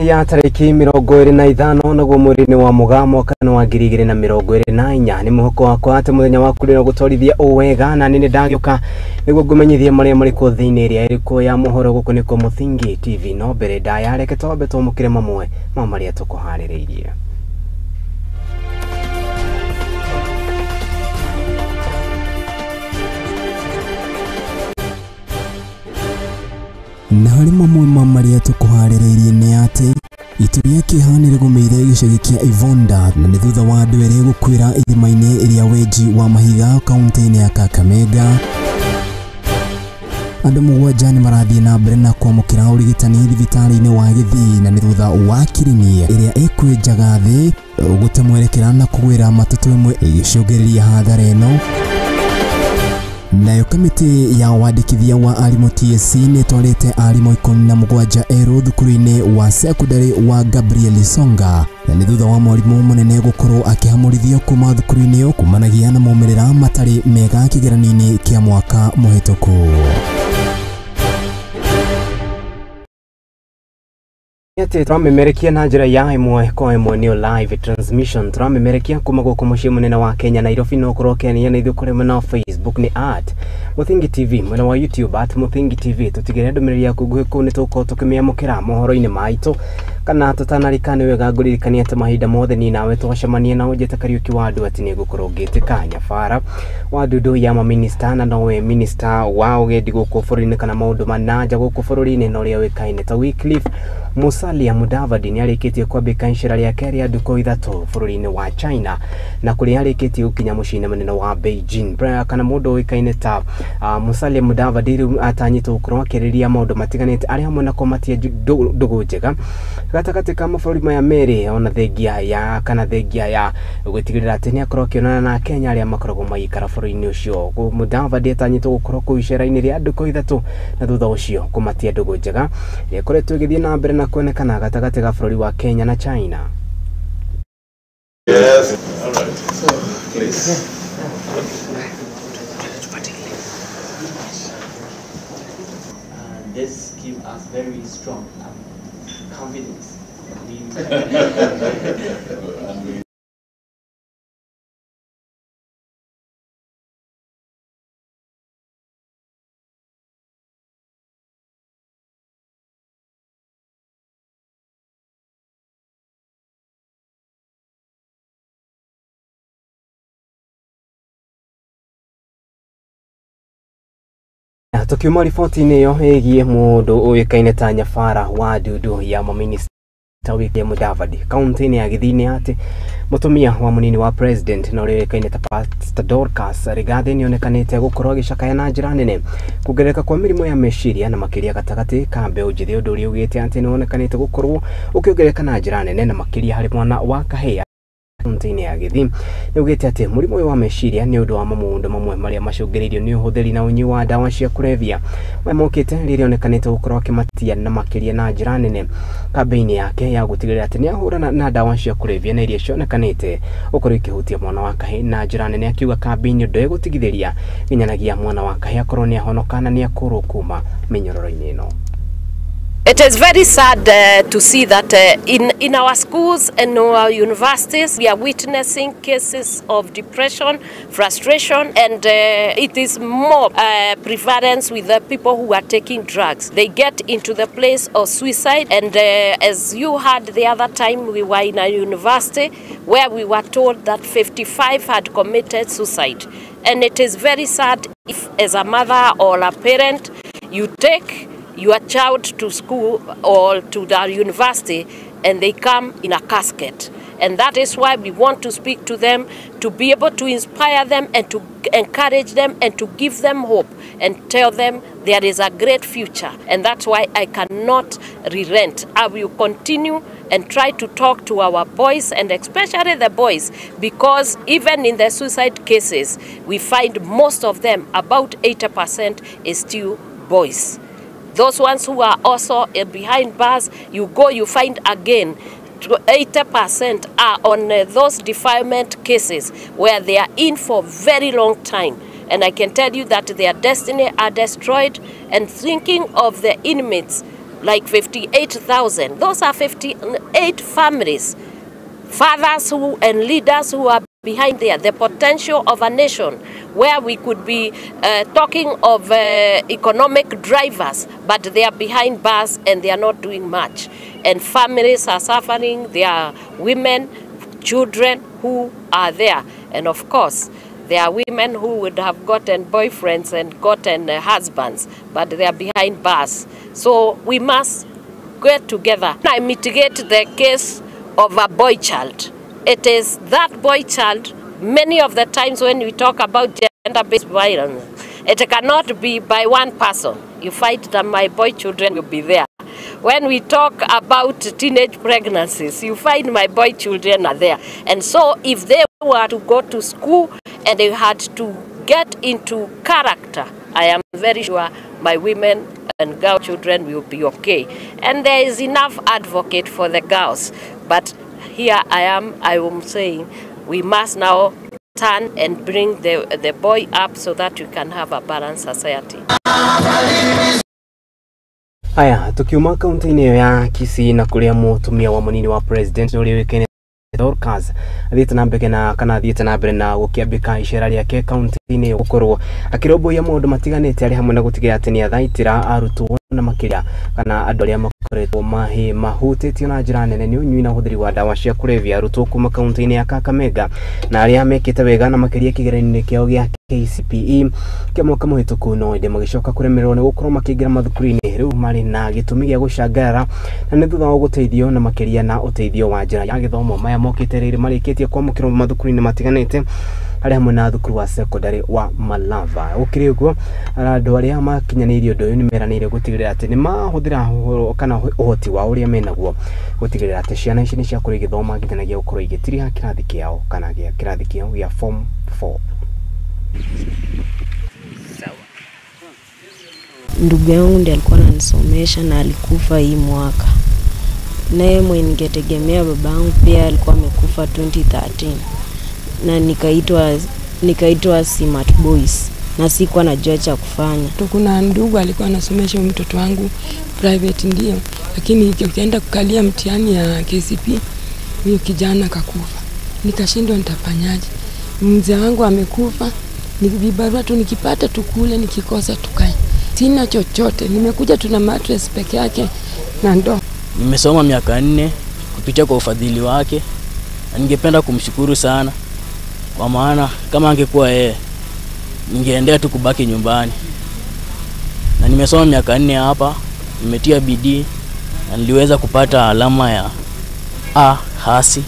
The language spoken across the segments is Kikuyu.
Ya tarĩki 25 naguo mweri-inĩ wa Mũgaa mwaka-inĩ wa 2024 nĩ mũhoko wakwa atĩ mũthenya waku rĩno gũtwarithia ũ wega na nĩ ndagĩũka nĩguo ngũmenyithie marĩa marĩ kuo thĩinĩ ĩrĩa ĩrĩ ya mohoro gũkũ nĩkuo Mũthingi TV. No mbere ndaya reke twambe twamũkĩre mamwe ma marĩa tũkũharĩrĩirie. Na harĩ mamwe ma marĩa tũkũharĩrĩirie nĩ atĩ itu rĩa kĩeha nĩ rĩgũmĩire gĩcagi kĩa Ivonda na nĩ thutha wa andũ erĩ gũkuĩra ithima-inĩ rĩa wenji wa mahiga kaunti-inĩ ya Kakamega. Andũ 7 nĩ marathiĩ na mbere na kwamũkĩra ũrigitani thibitarĩ-inĩ wa Gĩthii na nĩ thutha wa kirini ĩrĩa ĩkwenjaga thĩ gũte mwerekera na kũgwĩra matatũ ĩmwe ĩgĩcũngĩrĩria hathara ĩno. Nayo kamĩtĩ ya wandĩkithia wa arimũ TSC nĩ ĩtwarĩte arimũ 17 erũ thukuru-inĩ wa sekondari wa Gabriel Songa na nĩ thutha wa mwarimũ mũnene gũkorwo akĩhamũrithio kuma thukuru-inĩ ĩyo kumanagia na maumĩrĩra matarĩ mega kĩgeranio-inĩ kĩa mwaka mũhĩtũku. Atĩ tũramemerekia na njĩra ya ĩmwe kwa ĩmwe nĩyo live transmission tũramemerekia kuma gũkũ mũciĩ mũnene wa Kenya Nairobi. No ũkorwo ũkĩania na ithuĩ kũrĩ mwena wa Facebook nĩ at Mũthingi TV, mwena wa YouTube at Mũthingi TV. Tũtigĩre ndũmĩrĩri yaku nguhĩ kũu nĩ tũgũkorwo tũkĩmĩamũkĩra mohoro-inĩ maitũ. Kana tũtanarika nĩ wega ngũririkanie atĩ mahinda mothe niĩ nawe twacemania na ũnjĩte Kariũki wa andũ atĩ nĩ ngũkorwo ngĩtĩka nyabara wa ndundu ya maminista na nowe minista wa ũgendi gũkũ bũrũri-inĩ kana maũndũ ma na nja gũkũ bũrũri-inĩ na ũrĩa ũĩkaine ta Wycliffe Musalia Mudavadi nĩ arĩkĩtie kwambĩka icera rĩake rĩa ndukũ 3 bũrũri-inĩ wa China na kũrĩa arĩkĩtie gũkinya mũciĩ-inĩ mũnene wa Beijing. Kana mũndũ ũĩkaine ta Musalia Mudavadi rĩu atanyĩtwo gũkorwo akĩarĩrĩria maũndũ matiganĩte arĩ hamwe na kũmatia ndũgũ njega gatagatĩ ka mabũrũri maya merĩ, ona thengia ya kana thengia ya gũtigĩrĩra atĩ nĩ akorwo akĩonana na Kenya arĩa makoragwo magĩikara bũrũri-inĩ ũcio. Mudavadi atanyĩtwo gũkorwo kũu icera-inĩ rĩa ndukũ 3 na thutha ũcio kũmatia ndũgũ njega ĩrĩa ĩkoretwo ĩgĩthiĩ na mbere na kuonekana gatagatĩ ga bũrũri wa Kenya na China. Yes. All right. So, please. This gives us very strong confidence. Tukiuma riboti-inĩ ĩyo ĩgiĩ mũndũ ũĩkaine ta nyabara wa ndundu ya maminista Wycliffe Mudavadi kaunti-inĩ ya Gĩthii nĩ atĩ mũtumia wa mũnini wa president na ũrĩa ũĩkaine ta Pastor Dorcas Rigathi nĩonekanĩte gũkorwo agĩcakaya na njĩra nene kuongerereka kwa mĩrimũ ya meciria na makĩria gatagatĩ ka mbeũ njĩthĩ, ũndũ ũrĩa ugĩte atĩ nĩwonekanĩte gũkorwo ũkĩongerereka na njĩra nene na makĩria harĩ mwana wa kahĩĩ kaunti-inĩ ya Gĩthii. Nĩugĩte atĩ mũrimũ ũyũ wa meciria nĩ ũndũ wa maũndũ mamwe marĩa macũngĩrĩirio nĩ ũhũthĩri na ũnyui wa ndawa cia kũrebia maya mokĩte rĩrĩa onekanĩte gũkorwo akĩmatia na makĩria na njĩra nene kambĩini yake ya gũtigĩrĩra atĩ nĩahũrana na ndawa cia kũrebia na iria cionekanĩte gũkorwo ikĩhutia mwana wa kahĩĩ na njĩra nene, akiuga kambĩini ndĩgũtigithĩria nginyanagia mwana wa kahĩĩ akorwo nĩahonoka na nĩakũrwo kuma mĩnyororo-inĩ ĩno. It is very sad to see that in our schools and our universities we are witnessing cases of depression, frustration, and it is more prevalence with the people who are taking drugs. They get into the place of suicide, and as you heard the other time, we were in a university where we were told that 55 had committed suicide. And it is very sad if, as a mother or a parent, you take your child to school or to the university and they come in a casket. And that is why we want to speak to them, to be able to inspire them and to encourage them and to give them hope and tell them there is a great future. And that's why I cannot relent. I will continue and try to talk to our boys, and especially the boys, because even in the suicide cases, we find most of them, about 80%, is still boys. Those ones who are also behind bars, you go, you find again, 80% are on those defilement cases where they are in for very long time. And I can tell you that their destiny are destroyed, and thinking of the inmates like 58,000. Those are 58 families, fathers who and leaders who are behind there, the potential of a nation where we could be talking of economic drivers, but they are behind bars and they are not doing much. And families are suffering. There are women, children who are there. And of course, there are women who would have gotten boyfriends and gotten husbands, but they are behind bars. So we must get together. I mitigate the case of a boy child. It is that boy child, many of the times when we talk about gender-based violence, it cannot be by one person. You find that my boy children will be there. When we talk about teenage pregnancies, you find my boy children are there. And so if they were to go to school and they had to get into character, I am very sure my women and girl children will be okay. And there is enough advocate for the girls. But here I am saying we must now turn and bring the boy up so that we can have a balanced society. Haya, tukiuma kaunti-inĩ ĩyo ya Kisii na kũrĩa mũtumia wa mũnini wa president ũrĩa ũĩkaine Dorcas athiĩte na mbere na kana athiĩte na mbere na gũkĩambĩka icera rĩake kaunti-inĩ ĩyo gũkorwo akĩrũmbũiya maũndũ matiganĩte arĩ hamwe na gũtigĩrĩra atĩ nĩathaitĩra arutwo na makĩria kana andũ arĩa makoretwo mahutĩtio na njĩra nene nĩ ũnyui na ũhũthĩri wa ndawa cia kũrebia. Arutwo kuma kaunti-inĩ ya Kakamega na arĩa mekĩte wega na makĩria kĩgeranio-inĩ kĩao gĩa KCPE kĩa mwaka mũhĩtũku no ĩndĩ magĩcoka kũremererwo nĩ gũkorwo makĩingĩra mathukuru-inĩ rĩu marĩ na gĩtũmi gĩa gũcangarara na nĩ thutha wa gũteithio na makĩria na ũteithio wa njĩra ya gĩthomo. Maya mokĩte rĩrĩ marĩkĩtie kwamũkĩrwo mathukuru-inĩ matiganĩte arĩa hamwe na thukuru wa secondary wa Malava. Gũkĩrĩ ũguo andũ arĩa makinyanĩirie ũndũ ũyũ nĩ meranĩire gũtigĩrĩra atĩ nĩ mahũthĩra kana ũhoti wao ũrĩa menaguo gũtigĩrĩra atĩ ciana ici nĩ ciakorwo igĩthoma nginyagia gũkorwo igĩtiriha kĩrathi kĩao kana gĩa kĩrathi kĩao gĩa form 4. Ndugu yangu ndiye alikuwa ananisomesha na alikufa hii mwaka. Naye mwenye ningetegemea babangu pia alikuwa amekufa 2013. Na nikaitwa Smart Boys na sikuwa najua cha kufanya. Kuna ndugu alikuwa anasomesha mtoto wangu private ndio, lakini ukienda kukalia mtihani ya KCP huyo kijana akakufa. Nikashindwa nitafanyaje? Mzee wangu amekufa, ni vibarua tu nikipata tukule, nikikosa tukae. Sina chochote, nimekuja tuna mattress peke yake na ndoo. Nimesoma miaka 4 kupitia kwa ufadhili wake na ningependa kumshukuru sana, kwa maana kama angekuwa yeye ningeendelea tu kubaki nyumbani. Na nimesoma miaka 4 hapa, nimetia bidii na niliweza kupata alama ya A hasi.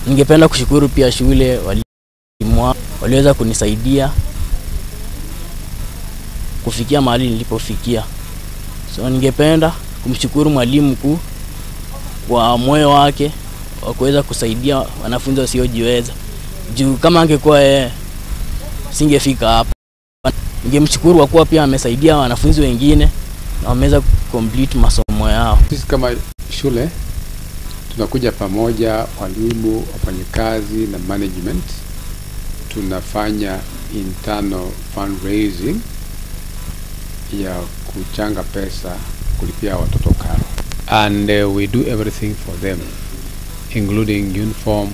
Ningependa kushukuru pia shule, walimu waliweza kunisaidia kufikia mahali nilipofikia. So ningependa kumshukuru mwalimu mkuu kwa moyo wake wa kuweza kusaidia wanafunzi wasiojiweza. Juu kama angekuwa yeye singefika hapa. Ningemshukuru kwa kuwa pia amesaidia wanafunzi wengine na wameweza complete masomo yao. Sisi kama shule tunakuja pamoja, walimu, wafanyikazi na management, tunafanya internal fundraising ya kuchanga pesa kulipia watoto karo, and we do everything for them including uniform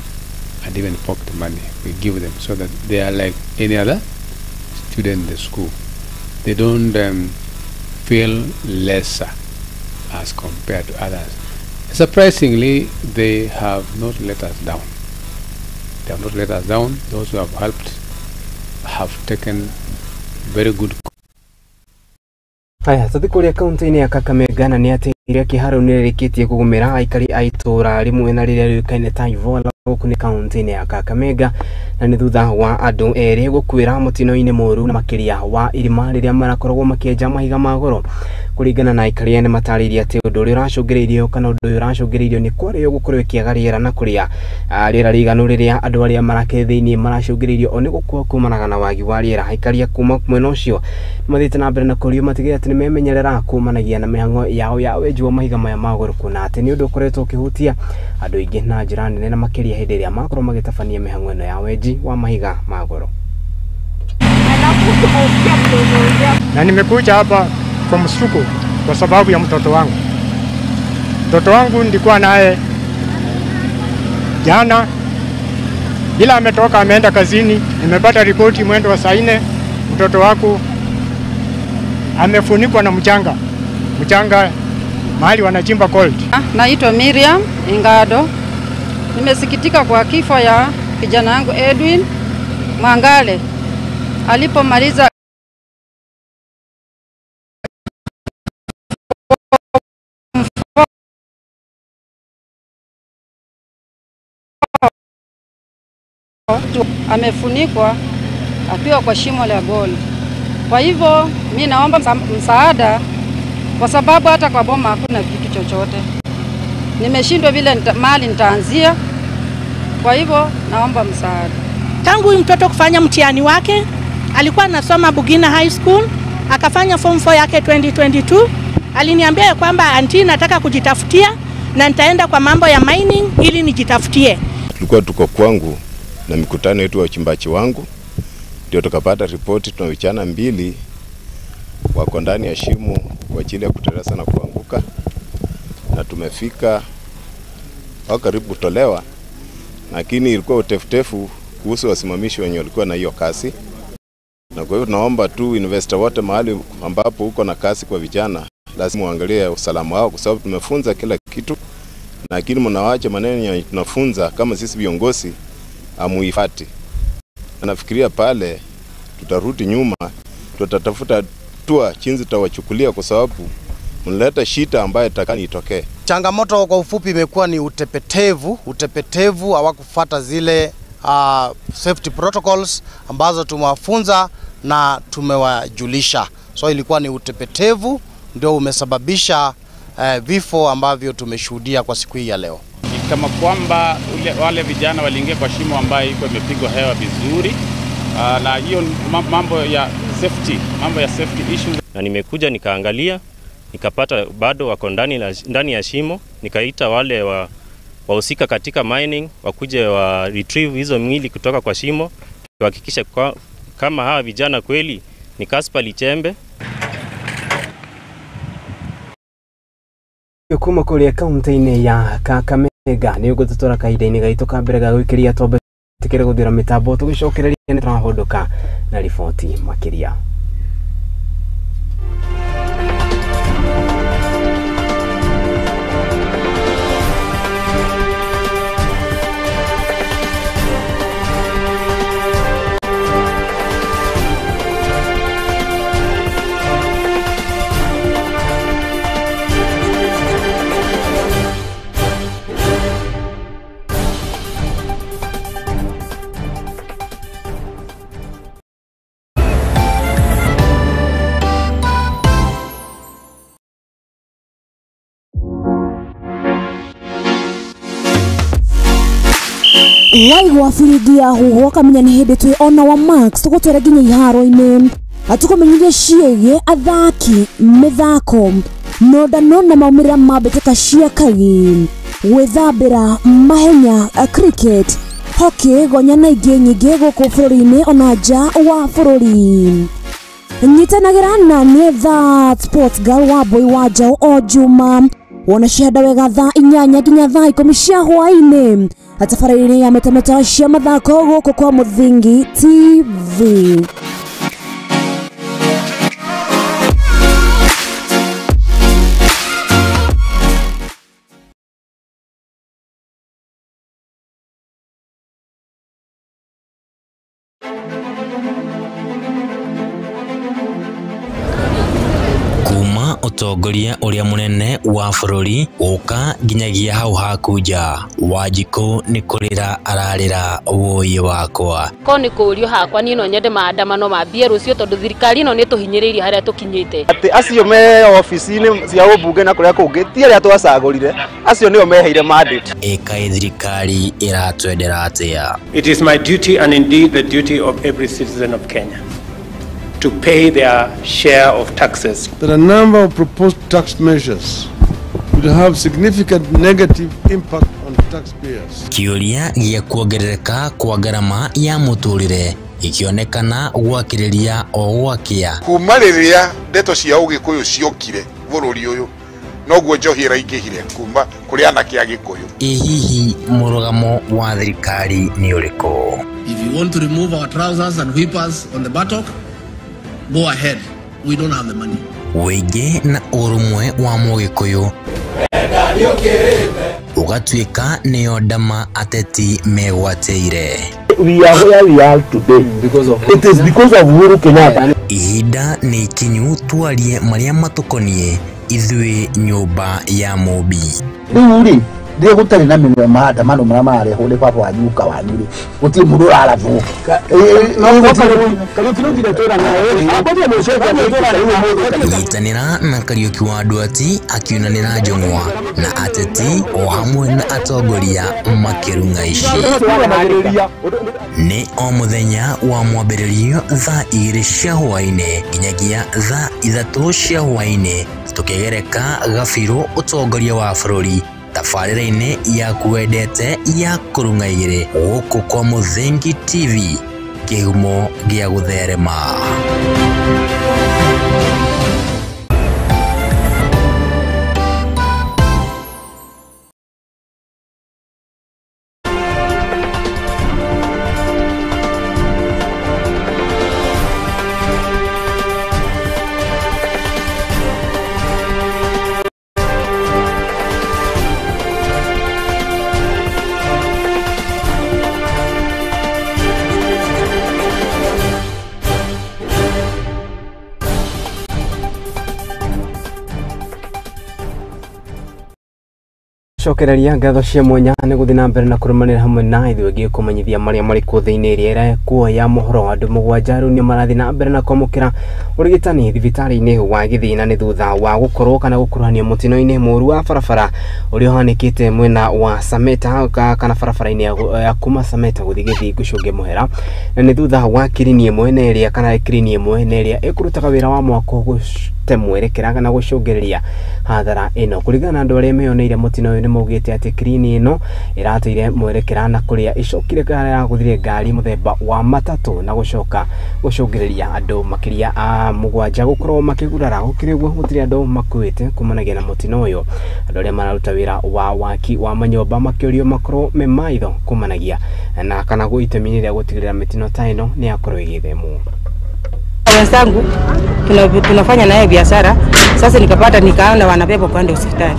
and even pocket money we give them so that they are like any other student in the school. They don't feel lesser as compared to others. Surprisingly, they have not let us down. They have not let us down. Those who have helped have taken very good. Haya, tũthiĩ kũrĩa kaunti-inĩ ya Kakamega na nĩ atĩ iria kĩharo nĩrĩrĩkĩtie kũgũmĩra aikari a itũũra rĩmwe na rĩrĩa rĩũĩkaine ta Ivola gũkũ nĩ kaunti-inĩ ya Kakamega, na nĩ thutha wa andũ erĩ gũkuĩra mũtino-inĩ mũru na makĩria wa irima rĩrĩa marakoragwo makĩenja mahiga ma goro. Kũringana na aikari ene matarĩirie atĩ ũndũ ũrĩa ũracũngĩrĩirio kana ũndũ ũyũ ũracũngĩrĩirio nĩ kwarĩo gũkorwo ĩkĩaga rĩera na kũrĩa rĩera rĩiganu rĩrĩa andũ arĩa marakĩrĩ thĩinĩ maracũngĩrĩirio o nĩ gũkua kumanaga na wagi wa rĩera. Aikari a kuma mwena ũcio nĩmathiĩte na mbere na kũrio matigĩrĩre atĩ nĩmemenyerera kumanagia na mĩhang'o yao ya wenji wa mahiga maya ma goro, kuona atĩ nĩ ũndũ ũkoretwo ũkĩhutia andũ aingĩ na njĩra nene na makĩria hĩndĩ ĩrĩa makorwo magĩtabania mĩhang'o ĩno ya wenji wa mahiga ma goro. Na nimekuja hapa kwa mshtuko kwa sababu ya mtoto wangu. Mtoto wangu nilikuwa naye jana, bila ametoka ameenda kazini. Nimepata ripoti mwendo wa saa 4 mtoto wako amefunikwa na mchanga mahali wanachimba gold. Naitwa Miriam Ingado. Nimesikitika kwa kifo ya kijana wangu Edwin Mwangale. Alipomaliza amefunikwa akiwa kwa shimo la gold. Kwa hivyo mimi naomba msaada, kwa sababu hata kwa boma hakuna kitu chochote. Nimeshindwa vile mali nitaanzia. Kwa hivyo naomba msaada. Tangu huyu mtoto kufanya mtihani wake, alikuwa anasoma Bugina High School, akafanya form 4 yake 2022. Aliniambia kwamba auntie, nataka kujitafutia na nitaenda kwa mambo ya mining ili nijitafutie. Tulikuwa tuko kwangu na mikutano yetu ya uchimbaji wangu, ndio tukapata ripoti tuna vijana 2 wako ndani ya shimo kwa ajili ya kuteleza na kuanguka, na tumefika au karibu kutolewa, lakini ilikuwa utefutefu kuhusu wasimamishi wenye walikuwa na hiyo kasi. Na kwa hiyo tunaomba tu investor wote mahali ambapo uko na kasi kwa vijana lazima uangalie usalama wao, kwa sababu tumefunza kila kitu, lakini mnawaacha maneno tunafunza kama sisi viongozi amuifati. Nafikiria pale tutarudi nyuma, tutatafuta tua chinzi tutawachukulia, kwa sababu mnaleta shida ambayo itakani itokee. Changamoto kwa ufupi imekuwa ni utepetevu, hawakufuata zile safety protocols ambazo tumewafunza na tumewajulisha. So ilikuwa ni utepetevu ndio umesababisha vifo ambavyo tumeshuhudia kwa siku hii ya leo. Kama kwamba wale vijana waliingia kwa shimo ambayo iko imepigwa hewa vizuri, na hiyo mambo ya safety issues. Na nimekuja nikaangalia, nikapata bado wako ndani ya shimo, nikaita wale wahusika katika mining wakuje wa retrieve hizo mwili kutoka kwa shimo, kuhakikisha kama hawa vijana kweli ni Kaspa Lichembe. Kuma kuria kaunti-inĩ ya Kakamega nĩ ũgũtũtwara kahinda-inĩ gaitũ ka mbere ga gũikĩria twambe tũkĩre gũthira mĩtambo tũgĩcokereria nĩ tũrahũndũka na riboti makĩria. Waigwa biringi ya huho kamenya nĩ hĩndĩ twĩ ona wa Max tũgũtwara nginya iharo-inĩ atũkũmenyithia ciĩgiĩ athaki mĩthako nondano na maumĩrĩra ma mbĩtĩka cia kagi gwĩthambĩra mahenya cricket hockey gonya na ingĩ nyingĩ gũkũ bũrũri-inĩ ona nja wa bũrũri. Nyitanagĩra na niĩ That Sports Girl wa Boy wa Njaũ o Juma wona cihanda wega thaa 8 nginya thaa 10 cia hwaĩ-inĩ tabarĩra-inĩ ya metameta cia mathako gũkũ kwa Mũthingi TV. Utongoria uria munene wa bururi guka nginyagia hau hakunja Wanjikũ ni kurira ararira woi wakwa ko ni kurio hakwa ni no nyende maandamano mambie rucio tondu thirikari ino ni tuhinyiriirie haria tukinyite ati acio me ofisi-ini cia ubunge na kuria kungi ti aria twacagurire acio nio meheire mandate. Ĩkaĩ thirikari iratwendera atia? It is my duty and indeed the duty of every citizen of Kenya to pay their share of taxes. That a number of proposed tax measures would have significant negative impact on taxpayers. Kĩũria gĩa kuongerereka kwa ngarama ya mũtũrĩre ikionekana gwakĩrĩria o gwakĩa. Kuma rĩrĩa ndeto cia ũgĩkũyũ ciokire bũrũri ũyũ Noguo njohi ĩraingĩhire kuma kũrĩ anake a Gĩkũyũ. Ĩ hihi mũrũgamo wa thirikari nĩ ũrĩkũ? If you want to remove our trousers and whip us on the buttock, go ahead. We don't have the money. Wĩingĩ na ũrũmwe wa Mũgĩkũyũ ũgatuĩka nĩyo ndama ateti megwatĩire. We are where we are today because of it is because of Uhuru Kenyatta. Ihinda nĩ ikinyu twarie marĩa matũkoniĩ ithuĩ nyũmba ya Mũmbi. Rĩu rĩ rĩrĩa gũtarĩ na maandamano marĩa mararehwo nĩ baba wanyu guka wanyu rĩ gũtirĩ mũndũ ũrarathwo. Nyitanĩra na Kariũki wa Nduati akiunanĩra njũng'wa na ateti o hamwe na atongoria makĩrung'a ici. Nĩ o mũthenya wa mwambĩrĩrio thaa 2 cia hwaĩ-inĩ nginyagia thaa 3 cia hwaĩ-inĩ tũkĩgereka gabirũ ũtongoria wa bũrũri tabarĩra-inĩ yaku wendete ya kũrung'a igĩrĩ gũkũ kwa Mũthingi TV, kĩhumo gĩa gũtherema. Cokereria ngatho cia mwanya nĩ gũthiĩ na mbere na kũrũmanĩra hamwe na ithuĩ ngĩkũmenyithia marĩa marĩ kuo thĩinĩ ĩrĩa ĩrekuo ya mohoro. Andũ 7 rĩu nĩ marathiĩ na mbere na kwamũkĩra ũrigitani thibitarĩ-inĩ wa Gĩthĩna nĩ thutha wa gũkorwo kana gũkuruhanio mũtino-inĩ mũru wa barabara ũrĩa ũhanĩkĩte mwena wa Sameta kana barabara-inĩ ya kuma Sameta gũthiĩ Gĩthii gũcũngia mũhera, na nĩ thutha wa kirini ĩmwe na ĩrĩa kana kirini ĩmwe na ĩrĩa ĩkũrutaga wĩra wa mwako gũte mwerekera kana gũcũngĩrĩria hathara ĩno. Kũringana na andũ arĩa meyoneire mũtino ũyũ nĩ maugĩte atĩ kirini ĩno ĩrateire mwerekera na kũrĩa ĩcokire kana yagũthire ngari mũthemba wa matatũ na gũcoka gũcũngĩrĩria andũ makĩria a 7 gũkorwo makĩgurara. Gũkĩrĩ ũguo gũtirĩ andũ makuĩte kumanagia na mũtino ũyũ. Andũ arĩa mararuta wĩra wa waki wa manyũmba makĩũrio makorwo me maitho kumanagia na kana itemi rĩa gũtigĩrĩra mĩtino ta ĩno nĩ yakorwo ĩgĩthemwo. Wenzangu tunafanya naye biashara. Sasa nikapata nikaona wanabebwa kwenda hospitali.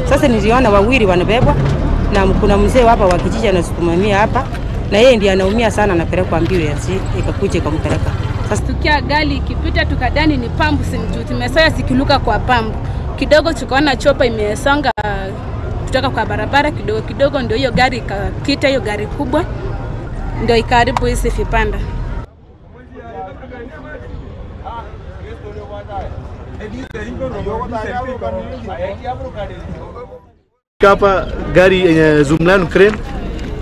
Sasa niliona wawili wanabebwa na kuna mzee hapa wa kijiji anasukumamia hapa na yeye ndiye anaumia sana, anapelekwa ambulance ikakuja ikampeleka. Sasa tukia gari ikipita tukadani ni pambu, simjui tumesaya sikiluka kwa pambu. Kidogo tukaona chopa imesonga kutoka kwa barabara kidogo kidogo, ndio hiyo gari ikapita, hiyo gari kubwa ndio ikaribu hizi vipanda. Hapa gari yenye Zoomlion crane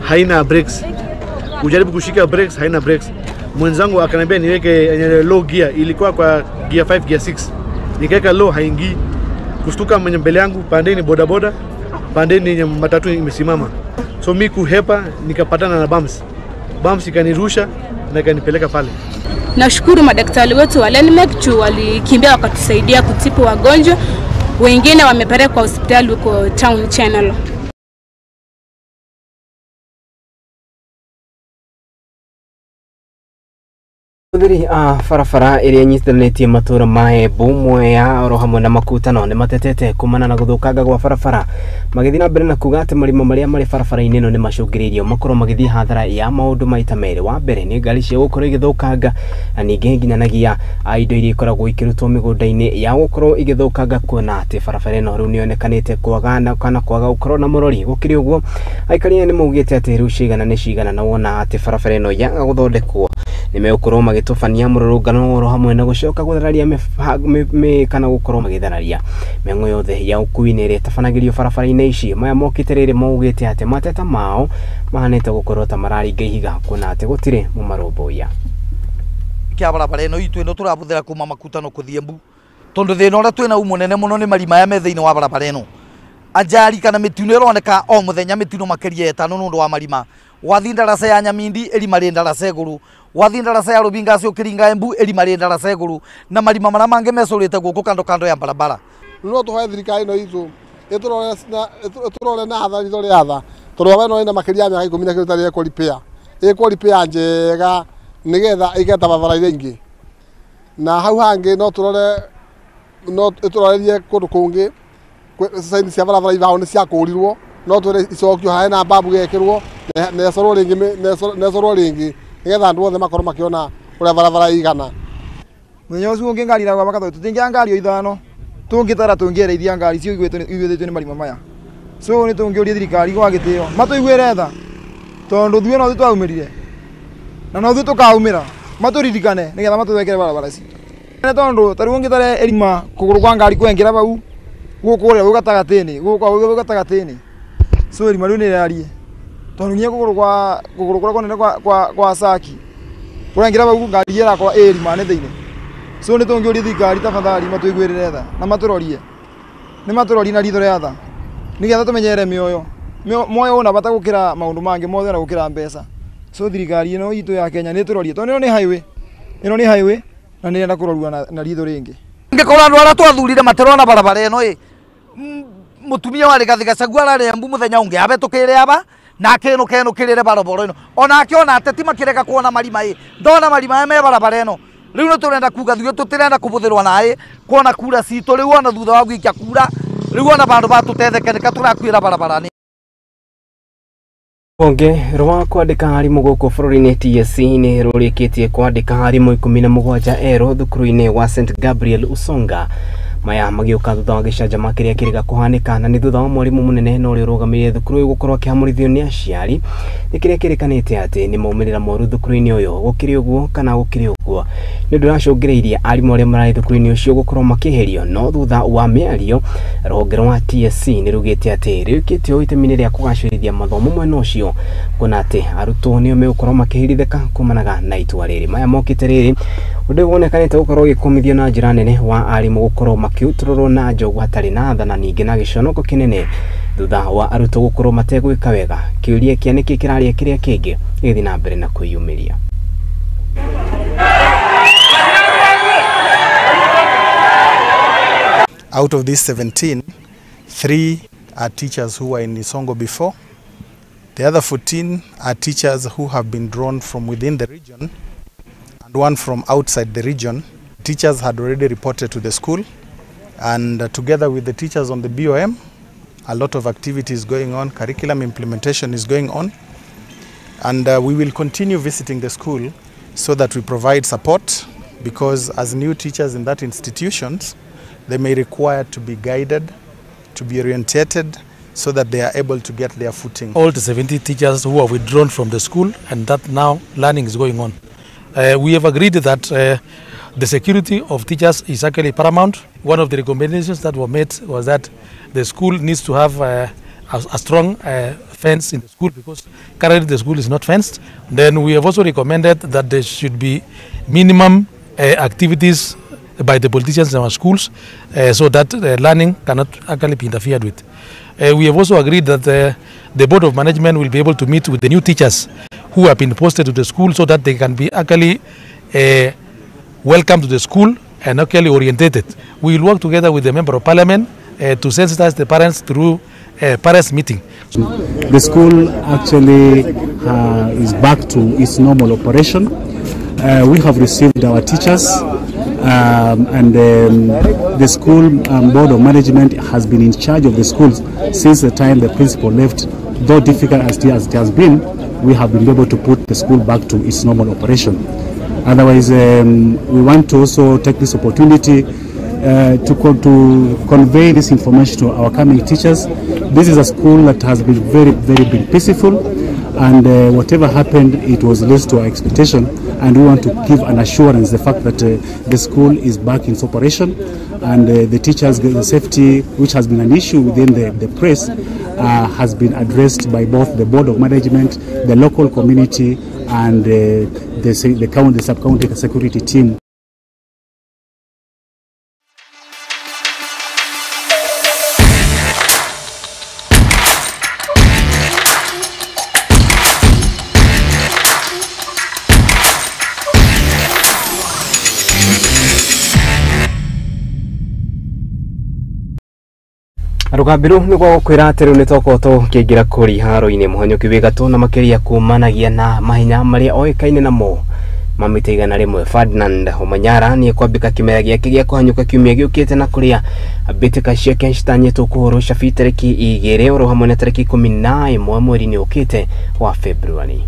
haina brakes. Ujaribu kushika brakes haina brakes. Mwenzangu akaniambia niweke yenye low gear, ilikuwa kwa gear 5 gear 6. Nikaweka low haingii. Kushtuka mwenye mbele yangu pandeni boda boda, pandeni yenye matatu imesimama. So mi kuhepa nikapatana na bumps. Bumps ikanirusha na ikanipeleka pale. Nashukuru madaktari wetu wa Lenmek walikimbia wakatusaidia kutibu wagonjwa. Wengine wamepelekwa hospitali huko Town Channel. Athuri a barabara ĩrĩa ĩnyitithanĩtie matũra ma Embu, Mwea oro hamwe na Makutano nĩ matetete kumana na gũthũkanga gwa barabara, magĩthiĩ na mbere na kuga atĩ marima marĩa marĩ barabara-inĩ ĩno nĩ macũngĩrĩirio makorwo magĩthiĩ hathara ya maũndũ maita merĩ. Wa mbere nĩ ngari cia gũkorwo igĩthũkanga na ningĩ nginyanagia indo iria ikoragwo ikĩrutwo mĩgũnda-inĩ ya gũkorwo igĩthũkanga, kuona atĩ barabara ĩno rĩu nĩyonekanĩte kwaga kana kwaga gũkorwo na mũrori. Gũkĩrĩ ũguo aikari aya nĩ maugĩte atĩ rĩu cigana nĩ cigana na wona atĩ barabara ĩno yaga gũthondekwo nĩ megũkorwo magĩtũbania mũrũrũngano oro hamwe na gũcoka gũthararia kana gũkorwo magĩthararia mĩhang'o yothe ya ũkuui-inĩ ĩrĩa ĩtabanagĩrio barabara-inĩ ici. Maya mokĩte rĩrĩ maugĩte atĩ mateta mao mahanĩte gũkorwo ta mararinga ihiga kuona atĩ gũtirĩ mũmarũmbũiya. Kia barabara ĩno itũ ĩno tũrabũthĩra kuma Makutano kũthiĩ Embu tondũ thĩna ũrĩa twĩna u mũnene mũno nĩ marima maya me thĩinĩ wa barabara ĩno. Ajali kana mĩtino ĩroneka o mũthenya, mĩtino makĩria ĩtano nĩ ũndũ wa marima. Wathi ndaraca ya Nyamindi ĩrima rĩ ndaraca igũrũ, wathi ndaraca ya Rubingasi ũkĩringa Embu ĩrima rĩ ndaraca igũrũ, na marima marĩa mangĩ mecũrĩte gũkũ kando kando ya barabara. No tũhoe thirikari ĩno itũ ĩtũrore na tha ritho rĩa tha, tondũ barabara ĩno ĩna makĩria ya mĩaka 10 na kĩndũ ĩtarĩ ĩkwo repair, ĩkwo repair njega nĩgetha ĩgeta barabara iria ingĩ. Na hau hangĩ no tũrore, no ĩtũrorerie kũndũ kũngĩ sign cia barabara ibaũ nĩ ciakũrirwo, no twĩre icokio hae na babu gekĩrwo na ĩcorwo rĩngĩ, nĩgetha andũ othe makorwo makĩona ũrĩa barabara ĩigana. Mũthenya ũcio ũngĩ ngari iragwa makatho tũtingĩoya ngari o ithano tũngĩtara tũngĩereithia ngari icio iguĩtwo nĩ marima maya. So nĩ tũngĩũria thirikari gwa gĩtĩo matũiguĩre tha, tondũ ithuĩ no ithuĩ twaumĩrire na no ithuĩ tũkaumĩra, matũririkane nĩgetha matũthondekere barabara ici. Nĩ tondũ ta rĩu ũngĩtara ĩrima kũgũrũ kwa ngari kwengira bau gũkũ ũrĩa gwĩ gatagatĩ-inĩ, gũkũ gwĩ gatagatĩ-inĩ, so ĩrima rĩu nĩ rĩarie, tondũ nginya kũgũrũ kwa kũgũrũ kũrĩa kũnene kwa Saki kũraingĩra bau ngari ĩrakorwo ĩ irima-inĩ thĩinĩ. So nĩ tũngĩũria thirikari tafadhali matũiguĩrĩre tha na matũrorie, nĩ matũrorie na ritho rĩa tha nĩgetha tũmenyerere mĩoyo. Muoyo ũna bata gũkĩra maũndũ mangĩ mothe na gũkĩra mbeca. So thirikari ĩno itũ ya Kenya nĩ ĩtũrorie, tondũ ĩno nĩ highway, ĩno nĩ highway na nĩ ĩrenda kũrorua na ritho rĩngĩ. Ngĩkorwo andũ arĩa twathurire matirona barabara ĩno ĩ, mũtumia wa Rigathĩ Gachagua ararĩ Embu mũthenya ũngĩ abetũkĩire aba na akĩnũkenũkĩrĩre barabara ĩno, onake ona ateti makĩrega kuona marima ĩ, ndona marima maya me barabara ĩno. Rĩu nĩ tũrenda kuga ithuĩ tũtirenda kũbũthĩrwo naĩ kuona kura citũ rĩu ona thutha wa gũikia kura rĩu ona bandũ batũtetheke nĩka tũrakuĩra barabara-inĩ. Rũhonge rwa kwandĩka arimũ gũkũ bũrũri-inĩ TSC nĩ rũrĩkĩtie kwandĩka arimũ 17 erũ thukuru-inĩ wa St Gabriel Usonga. Maya magĩũka thutha wa gĩcanjama kĩrĩa kĩrĩga kũhanĩka, na nĩ thutha wa mwarimũ mũnene na ũrĩa ũrũgamĩrĩire thukuru ũyũ gũkorwo akĩhamũrithio nĩ aciari. Nĩ kĩrĩa kĩrĩkanĩte atĩ nĩ maumĩrĩra moru thukuru-inĩ ũyũ. Gũkĩrĩ ũguo kana gũkĩrĩ ũguo, nĩ ũndũ ũracũngĩrĩirie arimũ arĩa mararĩ thukuru-inĩ ũcio gũkorwo makĩeherio. No thutha wa mĩario, rũhonge rwa TSC nĩ rugĩte atĩ rĩũkĩte o itemi-inĩ rĩa kũgacĩrithia mathomo mwena ũcio, kuona atĩ arutwo nĩo megũkorwo makĩherithĩka kumanaga na itua rĩrĩ. Maya mokĩte rĩrĩ ũndũ wonekanĩte gũkorwo ũgĩkũmithio na njĩra nene wa arimũ gũkorwo makĩũtũrũrwo na njogu hatarĩ na tha na ningĩ na gĩconoko kĩnene thutha wa arutwo gũkorwo mategwĩka wega. Kĩũria kĩa nĩkĩ kĩraria kĩrĩa kĩngĩ gĩgĩthiĩ na mbere na kwĩyumĩria. Out of these 17, 3 are teachers who were in Isongo before. The other 14 are teachers who have been drawn from within the region and one from outside the region. Teachers had already reported to the school, and together with the teachers on the BOM, a lot of activity is going on, curriculum implementation is going on, and we will continue visiting the school so that we provide support, because as new teachers in that institutions, they may require to be guided, to be orientated, so that they are able to get their footing. All the 70 teachers who are withdrawn from the school, and that now learning is going on. We have agreed that the security of teachers is actually paramount. One of the recommendations that were made was that the school needs to have a strong fence in the school, because currently the school is not fenced. Then we have also recommended that there should be minimum activities by the politicians in our schools, so that learning cannot actually be interfered with. We have also agreed that the Board of Management will be able to meet with the new teachers who have been posted to the school, so that they can be actually welcomed to the school and actually orientated. We will work together with the Member of Parliament to sensitize the parents through a parents meeting. The school actually is back to its normal operation. We have received our teachers, and the school board of management has been in charge of the schools since the time the principal left. Though difficult as it has been, we have been able to put the school back to its normal operation. Otherwise, we want to also take this opportunity to convey this information to our coming teachers. This is a school that has been very, very been peaceful, and whatever happened, it was less to our expectation, and we want to give an assurance the fact that the school is back in operation, and the teachers' the safety, which has been an issue within the press, has been addressed by both the board of management, the local community, and the sub-county security team. Rũgambi rũu nĩ gwa gũkwĩra atĩ rĩu nĩ twakorwo tũkĩingĩra kũrĩa iharo-inĩ mũhanyũki wĩ gatũ na makĩria kumanagia na mahenya marĩa oĩkaine namo ma mita 100. Ferdinand Omanyala nĩ ekwambĩka kĩmera gĩake gĩa kũhanyũka kiumia gĩũkĩte na kũrĩa mbĩtĩka ciake citanyĩtwo kũhũrwo cabi tarĩki 2 oro hamwe na tarĩki 11 mweri-inĩ ũkĩte wa February.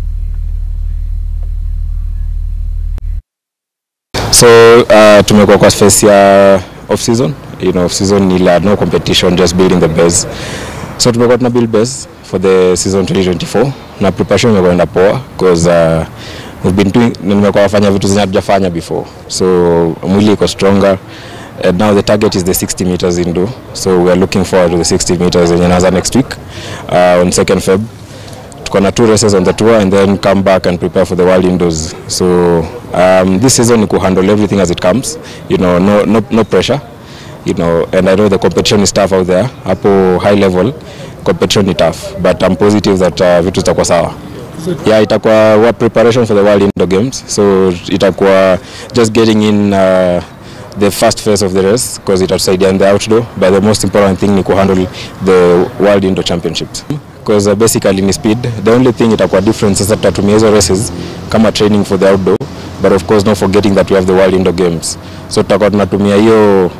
So tumekuwa kwa space ya off season. Off season ni la no competition, just building the base. So tumekuwa tuna build base for the season 2024 na preparation imekuwa inaenda poa because we've been doing, nimekuwa nafanya vitu zenye hatujafanya before, so mwili iko stronger and now the target is the 60 meters indoor. So we are looking forward to the 60 meters yenye inaanza next week on 2nd Feb. Tuko na 2 races on the tour and then come back and prepare for the World Indoors. So this season you could handle everything as it comes, no pressure, and I know the competition is tough out there. Hapo high level competition is tough, but I'm positive that vitu zitakuwa sawa. Yeah, itakuwa what preparation for the World Indoor Games. So itakuwa just getting in the first phase of the race because itatusaidia in the outdoor, but the most important thing ni kuhandle the World Indoor Championships. Because basically ni speed. The only thing itakuwa different sasa tutatumia hizo races kama training for the outdoor, but of course not forgetting that we have the World Indoor Games. So tutakuwa tunatumia hiyo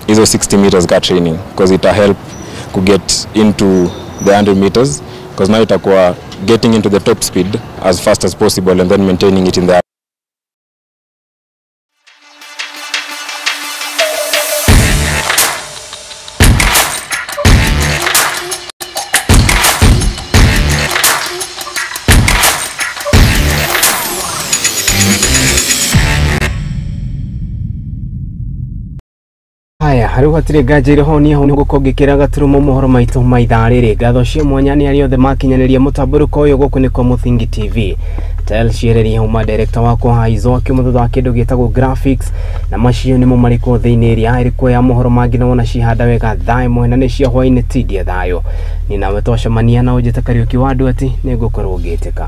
hizo 60 meters ka training because ita help ku get into the 100 meters because now itakuwa getting into the top speed as fast as possible and then maintaining it in the Haya, rĩu hatirĩ nganja irĩ ni hau nĩgũkorwo ngĩkĩra gaturumo mohoro maitũ ma ithaa rĩrĩ. Ngatho cia mwanya nĩ arĩa othe makinyanĩria mũtambũrũko ũyũ gũkũ nĩ kwa Mũthingi TV. Tel Ciereria huma director wakwa Haizo akiuma thutha wa kĩndũ gĩtagwo graphics na macio nĩmo marĩkwo thĩinĩ ĩrĩa ĩrĩkuo ya mohoro mangĩ na wona cihanda wega thaa 1 na nĩ cia hwainĩ tindia thayũ. Ni nawe twacemania na ũnjĩte Kariũki wa Andũ ati nĩngũkorwo ngĩtĩka.